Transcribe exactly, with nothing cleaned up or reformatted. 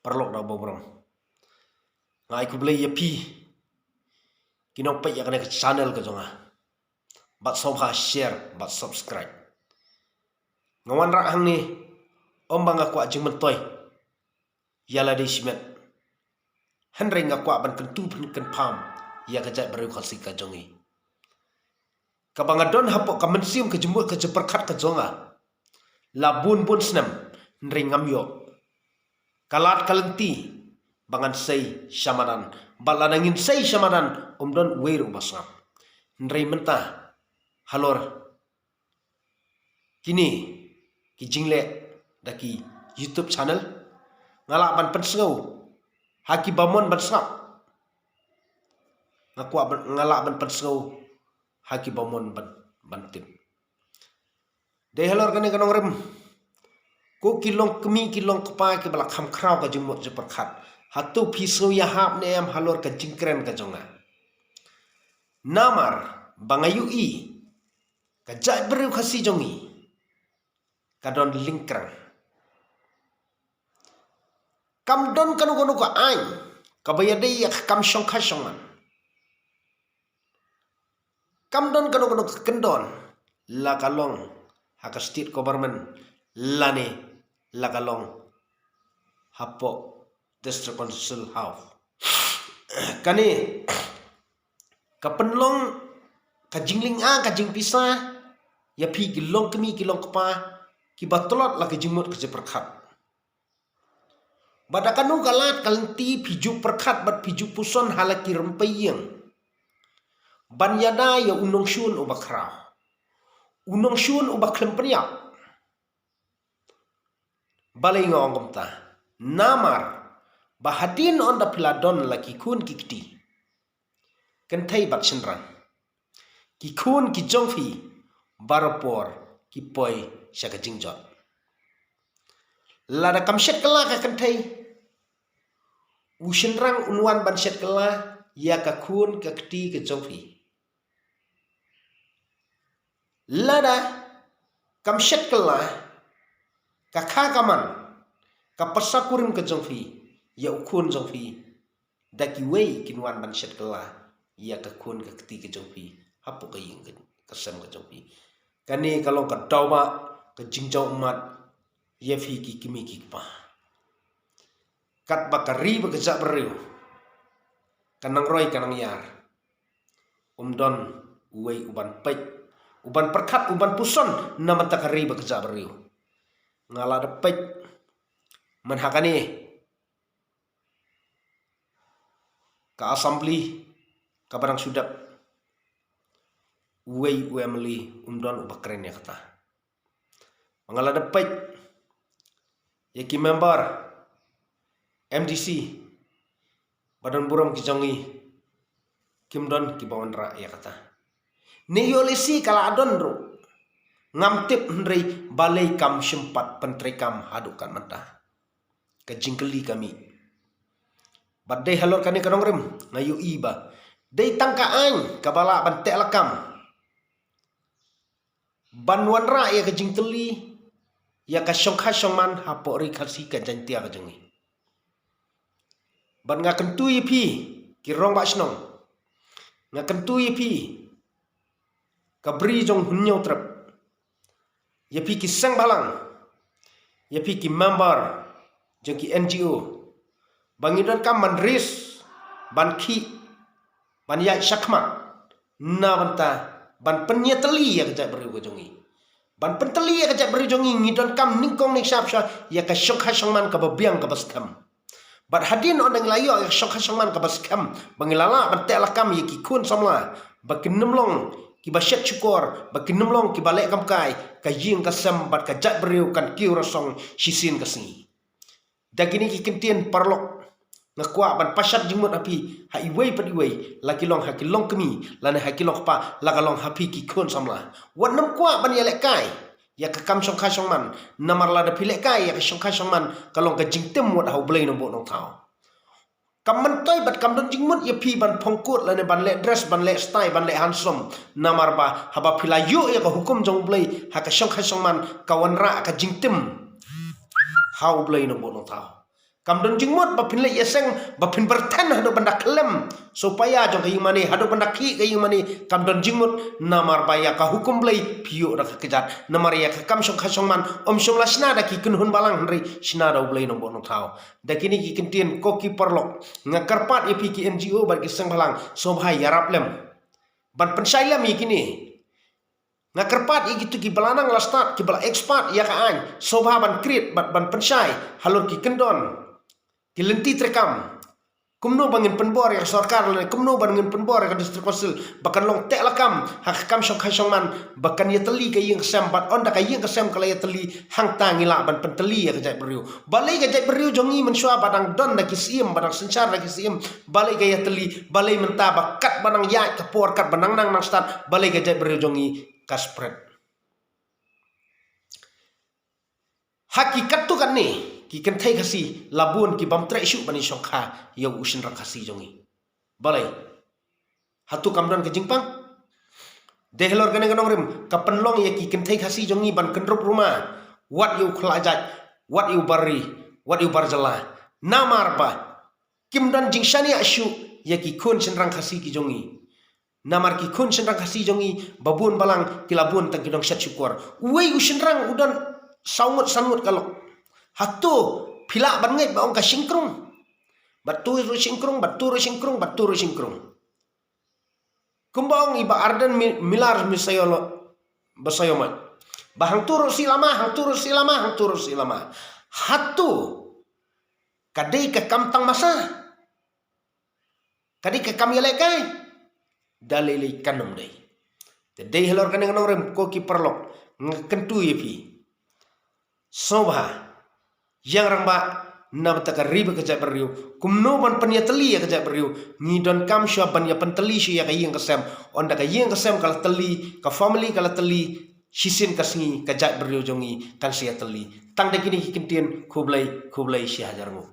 Paralok da u ba burom, nga ai khublei ïa phi ki nongpeit ïa kane ka channel ka jong nga. Bad sngewbha share bad subscribe. Nga wanrah hangne ym ba nga kwah jingmyntoi ïa lade shimet, hynrei nga kwah ban kyntu pynpham ïa ka jaitbynriew Khasi ka jong ngi. Kaba nga don hapoh ka mynsiem ka jingmut ka jingpyrkhat ka jong nga la bun bun snem, hynrei ngam ïoh. Ka lad ka lynti ba ngan sei sha madan, bad lada ngin sei sha madan, ym don uwei ruh uba sngap. Hynrei mynta, halor kine ki jingleh da ki YouTube channel, nga lah ban pynsngew ha ki ba mon ban sngap. Nga kwah ban, nga lah ban pynsngew ha ki ba mon ban, ban tip. Dei halor kane ka nongrim, ko ki longkmie ki longkpa kiba la kham khraw ka jingmut jingpyrkhat, hato phi sngew ïahap ne em halor ka jingkren ka jong nga? Namar ba nga ïohi ka jaitbynriew Khasi jong ngi ka don lyngkrang. Kam don kano kano ka aiñ kaba ïadei ïa ka kam shongkha shongman. Kam don kano kano ka kyndon, la ka long ha ka state government lane la ka long hapoh District Council House. Kane ka pynlong ka jinglynga ka jingpisa ïa phi ki longkmie ki longkpa kiba tlot la ka jingmut ka jingpyrkhat. Bad da kano ka lad ka lynti phi ju pyrkhat bad phi ju puson ha la ki rympei ïing ban ïada ïa u nongshun uba khraw, u nongshun uba khlem pynïap? Balei nga ong kumta? Namar ba hadien hynda phi la don la ki khun ki kti, kynthei bad shynrang, ki khun ki jong phi baroh por ki poi sha ka jingjot. Lada kam shet kylla ka kynthei, u shynrang un wan ban shet kylla ïa ka khun ka kti ka jong phi. Lada kam shet kylla ka kha ka man, ka pyrsa kurim ka jong phi ïa u khun jong phi, da kiwei kin wan ban shet kylla ïa ka khun ka kti ka jong phi hapoh ka ïing ka, ka sem ka jong phi. Kane ka long ka daw ba ka jingjaw ummat ïa phi ki kmie ki kpa. Katba ka ri bad ka jaitbynriew ka nang roi ka nang ïar, um don uwei uban peit, uban pyrkhat, uban puson na bynta ka ri bad ka jaitbynriew. Nga la da peit man ha kane ka assembly kaba dang shu dep, uwei u MLA um don uba kren ïa kata. Nga la da peit ïa ki member MDC ba don burom ki jong ngi, kim don kiba wanrah ïa kata. Ne ïoh lehse ka la don ruh, ngam tip, hynrei balei kam shym pat pyntreikam haduh katne mynta? Ka jingkylli ka mih. Bad dei halor kane ka nongrim nga ïohi ba dei tang ka aiñ kaba lah ban teh lakam ban wanrah ïa ka jingtylli ïa ka shongkha shongman hapoh ri Khasi ka Jaiñtia ka jong ngi. Bad nga kyntu ïa phi ki rangbah shnong, nga kyntu ïa phi ka bri jong Hynñiewtrep, ïa phi ki seng bhalang, ïa phi ki member jong ki NGO, ba ngi donkam ban ris, ban khih, ban ïaid shakhmat na bynta ban pynïatylli ïa ka jaitbynriew ka jong ngi. Ban pyntylli ïa ka jaitbynriew jong ngi, ngi donkam nyngkong nyngshap sha ïa ka shongkha shongman kaba biang kaba skhem. Bad hadien hynda ngi la ïoh ïa ka shongkha shongman kaba skhem, ba ngi la lah ban teh lakam ïa ki khun samla ba kin nym long kiba shet shukor, ba kin nym long kiba leh kam kai, ka ïing ka sem bad ka jaitbynriew kan kiew rasong shisien ka sngi. Da kine ki kyntien paralok, nga kwah ban pashat jingmut ha phi ha iwei pat iwei, la ki long ha ki longkmie lane ha ki longkpa, la ka long ha phi ki khun samla. Wat nym kwah ban ïalehkai ïa ka kam shongkha shongman, namar lada phi lehkai ïa ka shongkha shongman ka long ka jingtim wat ha U Blei Nongbuh Nongthaw. Kam myntoi bad kam don jingmut ïa phi ban phong kut lane ban leh dress, ban leh style, ban leh handsome. Namar ba haba phi la ïoh ïa ka hukum jong U Blei ha ka shongkha shongman, ka wanrah ka jingtim ha U Blei Nongbuh Nongthaw. Kam don jingmut ba phin leit ïaseng, ba phin byrthen haduh ban da khlem sohpaya jong ka ïing mane, haduh ban da khih ka ïing mane, kam don jingmut, namar ba ïa ka hukum Blei phi ïoh da ka kjat, namar ïa ka kam shongkha shongman ym shym la shna da ki kynhun balang hynrei shna da U Blei Nongbuh Nongthaw. Da kine ki kyntien ko ki paralok, nga kyrpad ïa phi ki N G O bad ki seng bhalang, sngewbha ïarap lem ban pynshai lem ïa kine. Nga kyrpad ïa kito kiba la nang la stad, kiba la expert ïa ka aiñ, sngewbha ban create bad ban pynshai halor ki kyndon ki lynti treikam. Kumno ba ngin pynbor ïa ka sorkar lane kumno ba ngin pynbor ïa ka District Council ba kan long teh lakam ha ka kam shongkha shongman, ba kan ïatylli ka ïing ka sem, bad ynda ka ïing ka sem ka la ïatylli, hangta ngi lah ban pyntylli ïa ka jaitbynriew. Balei ka jaitbynriew jong ngi mynshuwa ba dang don da ki syiem, ba dang synshar da ki syiem, balei ka ïatylli, balei mynta ba katba nang ïaid ka por, katba nang nang nang stad, balei ka jaitbynriew jong ngi ka spread? Ha ki katto katne ki kynthei Khasi la bun ki bym treh shuh ban ïashongkha ïa u shynrang Khasi jong ngi. Balei? Hato kam don ka jingpang? Dei halor kane ka nongrim ka pynlong ïa ki kynthei Khasi jong ngi ban kynrup ruma, wat ïa u khlajait, wat ïa u barri, wat ïa u barjala. Namar ba kim don jingshaniah shuh ïa ki khun shynrang Khasi ki jong ngi. Namar ki khun shynrang Khasi jong ngi ba bun balang ki la bun tang ki nongshad shukor. Uwei u shynrang u don saw ngut san ngut ka lok. Hato phi lah ban ngeit ba ong ka shynrang? Bad tu ruh shynrang, bad tu ruh shynrang, bad tu ruh shynrang. Kumba ong i Bah Ardent Mi-, Miller Basaiawmoit. Ba hangtu ruh shi lama, hangtu ruh shi lama, hangtu ruh shi lama. Hato ka dei ka kam tang masa? Ka dei ka kam ïalehkai? Da lei lei kan ym dei. Te dei halor kane ka nongrim ko ki paralok, nga kyntu ïa phi. Sngewbha ïa ngi rangbah na bynta ka ri bad ka jaitbynriew, kumno ban pynïatylli ïa ka jaitbynriew. Ngi donkam shuwa ban ïa pyntylli shuwa ïa ka ïing ka sem. Ynda ka ïing ka sem ka la tylli, ka family ka la tylli, shisien ka sngi ka jaitbynriew jong ngi kan sa ïatylli. Tang da kine ki kyntien, khublei, khublei shi hajar nguh.